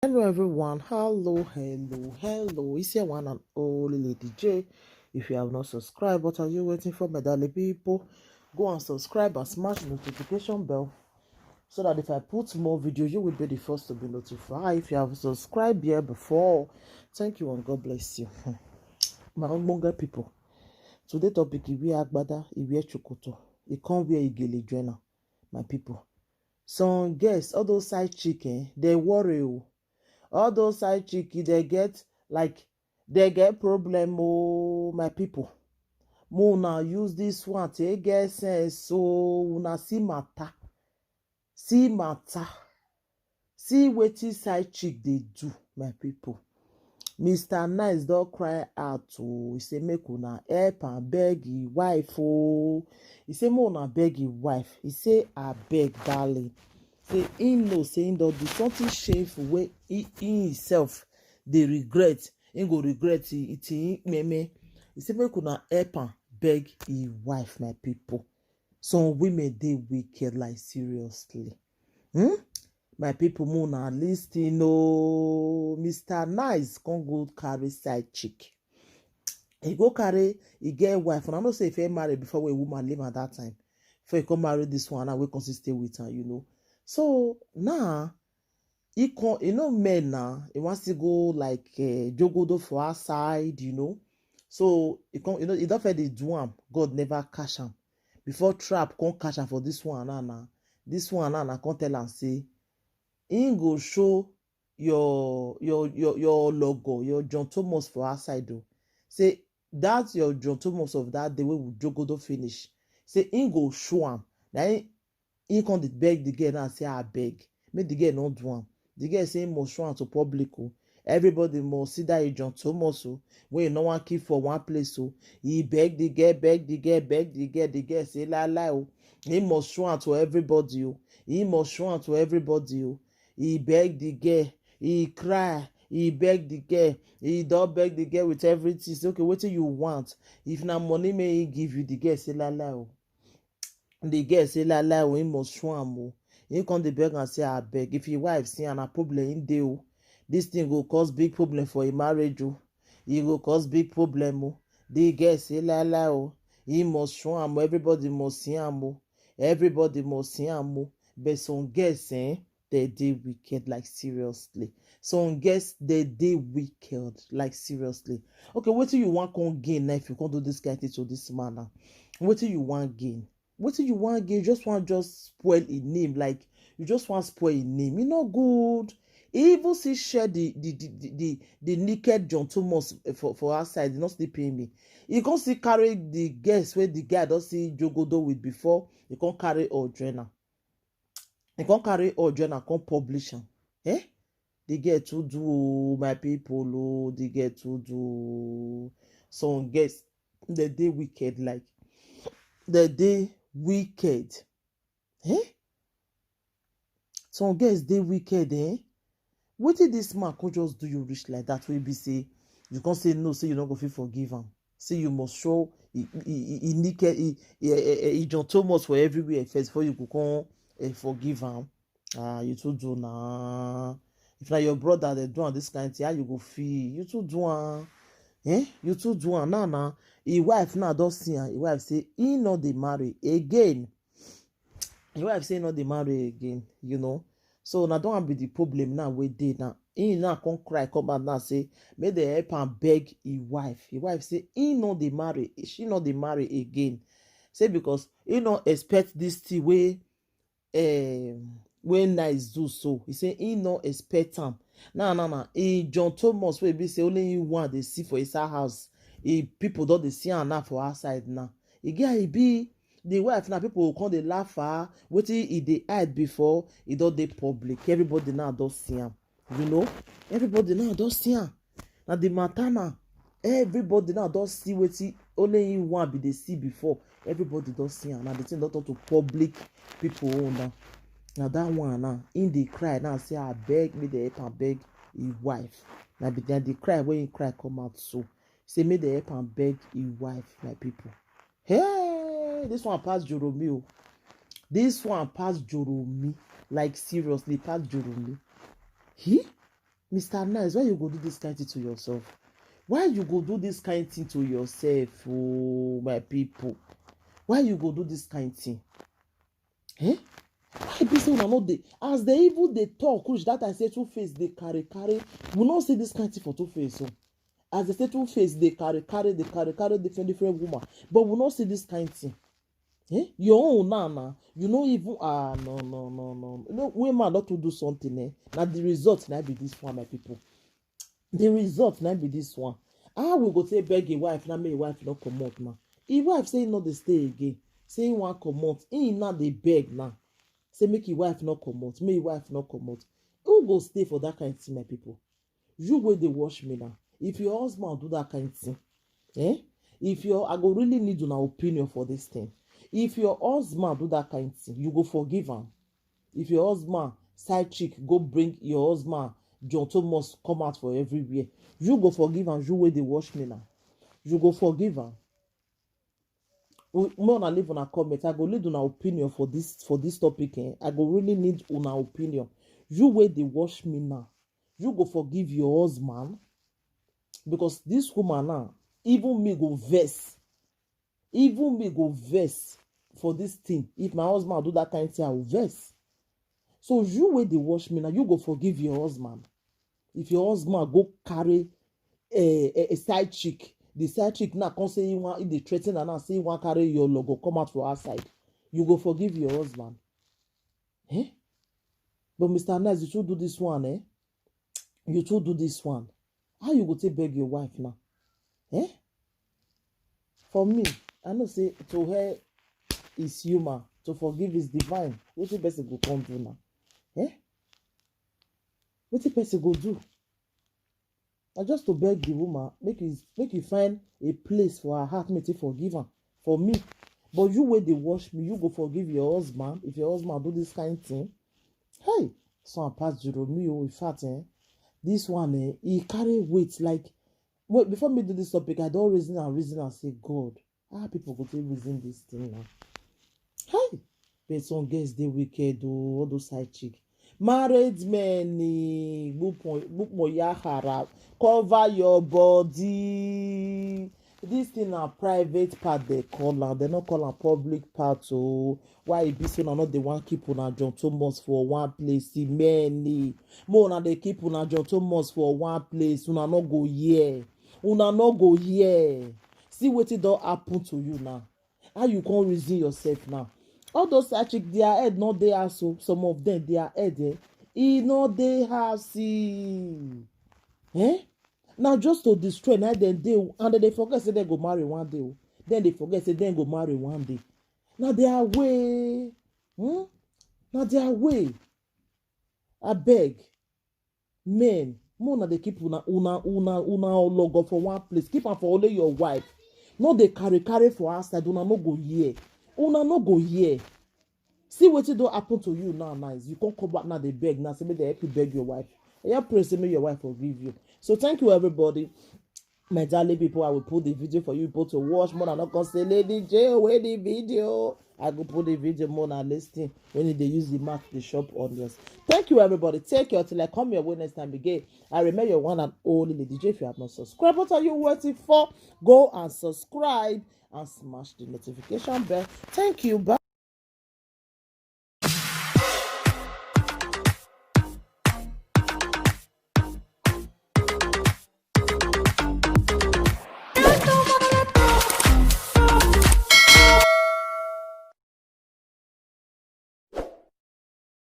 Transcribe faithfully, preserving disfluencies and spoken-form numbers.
Hello everyone, hello, hello, hello. It's your one and only Lady J. If you have not subscribed, what are you waiting for, my darling people? Go and subscribe and smash the notification bell so that if I put more video, you will be the first to be notified. If you have subscribed here before, thank you and God bless you. My own Bonga people, today topic: Iwe Agbada, Iwe Chukuto. E come wear Igele join am, my people. Some girls, all those side chick, eh, they worry o. All those side chick, they get, like, they get problem o, my people. Mo na use this one take get sense, so una see matter. See matter. See wetin side chick dey do, my people. Mister Nice don cry out o. He say make una help and beg him wife o. He say make una beg him wife. He say, "Abeg, darling." Say he know say he don do something shameful wey he, he himself dey regret. He go regret it, it, it, meme. He say make una help and beg him wife, my people. Some women dey wicked, like, seriously. Hmm? My people, mo na listen o. Mister Nice come go carry side chick. He go carry, he get wife. And I know say if he marry before, when woman leave at that time, before he come marry this one, and we come still stay with her, you know. So now, he come, you know, men now, he wants to go, like, uh, jogodo for outside, you know. So he come, you know, he don't feel the do am. God never catch am. Before trap come catch am for this one now, now. This one now, now come tell am say, he go show your, your, your, your logo, your John Thomas for outside o. Say that your John Thomas of that day wey we jogodo finish. Say he go show am. Na he, he come dey beg the girl now, say, "Abeg, make the girl no do am." The girl say he must show am to public o. Everybody must see that he John Thomas o, wey he no wan keep for one place o. He beg the girl, beg the girl, beg the girl. The girl say, "Lie, lie o." He must show am to everybody o. He must show am to everybody o. He beg the girl. He cry. He beg the girl. He don beg the girl with everything. Say, "Okay, wetin you want? If na money, may he give you." The girl say, "Lie, lie o." The girl say, "Lie, lie o, he must show am o." He come dey beg and say, "Abeg, if your wife see am, na problem he dey o. This thing go cause big problem for him marriage o. He go cause big problem o." The girl say, "Lie, lie o, he must show am o. Everybody must see am o. Everybody must see am o." But some girls, eh, they dey wicked, like, seriously. Some girls, they dey wicked, like, seriously. Okay, wetin you wan come gain now if you come do this kind thing to this man now? Wetin you wan gain? Wetin you wan gain? You just wan just spoil him name, like, you just wan spoil him name. E no good. He even still share the the the the, the, the naked John Thomas, eh, for, for outside. E no still pay me. He come still carry the girls wey the guy don see jogodo with before. He come carry all join am. He come carry all join am, come publish am. Eh? The girl too do o, my people o. The girl too do o. Some girls, they dey wicked, like, they dey wicked. Eh? Some girls dey wicked, eh? Wetin this man come just do you reach like that? Wey be say you come say no, say you no go fit forgive am. Say you must show he, he, he, he naked, he, he, he, he John Thomas for everywhere first before you go come, eh, forgive am. Ah, you too do na. If na your brother dey do am this kind thing, how you go feel? You too do am. Eh? You too do am now, now. His wife now don see am. His wife say he no dey marry again. His wife say he no dey marry again, you know. So na don be the problem now wey dey now. He now come cry, come out now say make they help am beg his wife. His wife say he no dey marry, she no dey marry again. Say because he no expect this thing wey, um, wey Nice do so. He say he no expect am. Now, now, now, he John Thomas wey be say only him one dey see for inside house. He people don dey see am now for outside now. E get how e be. The wife now, people go come dey laugh her. Wetin he dey hide before, e don dey public. Everybody now don see am. You know, everybody now don see am. Na the matter now. Everybody now don see wetin only him one be dey see before. Everybody don see am. Na the thing don turn to public people own now. Na that one now, him dey cry now, say, "Abeg, make they help am beg his wife." Na be that the cry wey he cry come out so. Say make they help am beg his wife, my people. Hey, this one pass Joromi o. This one pass Joromi. Like, seriously, pass Joromi. He? Mister Nice, why you go do this kind thing to yourself? Why you go do this kind thing to yourself, oh my people? Why you go do this kind thing? Eh? Why be say una no dey? As they even dey talk, which that I say Two Face dey carry carry. We no see this kind thing for Two Face. So as they say Two Face dey carry carry, dey carry carry different different woman, but we no see this kind thing. Eh? Your own now, now. You know even ah no no no no. You know when man not to do something, eh? Now the result now be this one, my people. The result now be this one. How we go say beg a wife now, make a wife not come out now. If wife say not the stay again, say he want come out, he not the beg now. Say make his wife not come out, make his wife not come out. Who go stay for that kind of thing, my people? You where they watch me now. If your husband do that kind of thing, eh? If your I go really need an opinion for this thing. If your husband do that kind of thing, you go forgive him. If your husband side chick go bring your husband John Thomas come out for everywhere, you go forgive him. You where they watch me now, you go forgive him. More na leave una comment. I go lead una opinion for this for this topic. Eh? I go really need una opinion. You where they watch me now, you go forgive your husband because this woman now, even me go vex. Even me go vex for this thing. If my husband do that kind of thing, I will vex. So you where they watch me now, you go forgive your husband. If your husband go carry a, a, a side chick, the side chick now come say he want, he dey threaten and now say he want carry your logo come out for outside. You go forgive your husband. Eh? But Mister Nice, you too do this one, eh? You too do this one. How you go take beg your wife now? Eh? For me, I know say to her is human, to forgive is divine. What the person go come do now? Eh? What the person go do? I just to beg the woman, make you make you find a place for her heart, make it forgive her. For me, but you where they watch me, you go forgive your husband if your husband do this kind thing. Hey, so I pass Jerome. Oh, in fact, eh, this one, eh, he carry weight like. Wait, before me do this topic, I don't reason and reason and say, God, how people go take reason this thing now? Hey, but some girls they wicked, oh, all those side chick. Married men, eh, gbupo- gbupo yahara, cover your body. This thing na private part they call am. They no call am public part. Oh, why e be say una no dey wan keep una John Thomas for one place? See many. Mo una dey keep una John Thomas for one place. Una no go here. Una no go here. See wetin don happen to you now. How you come reason yourself now? All those side chick, their head no dey house. So some of them, their head, eh, e no dey house. Eh? Now just to destroy, now then they and then they forget say they go marry one day. Oh. Then they forget say they go marry one day. Now they are way. Hmm? Now they are way. I beg. Men, more na they keep una una una una logo for one place. Keep am for only your wife. No dey carry carry for outside. Una no go here. Una no go here. See wetin don happen to you now, nice. You can't come back now, they beg now. Say make they help you beg your wife. Yeah, pray say make your wife forgive you. So thank you, everybody. My darling people, I will put the video for you people to watch. More than not gonna say, Lady J, where the video? I go put the video more than listing when they use the mark the shop on this. Thank you, everybody. Take care till I come your way next time again. I remember your one and only Lady J. If you have not subscribed, what are you waiting for? Go and subscribe and smash the notification bell. Thank you. Bye.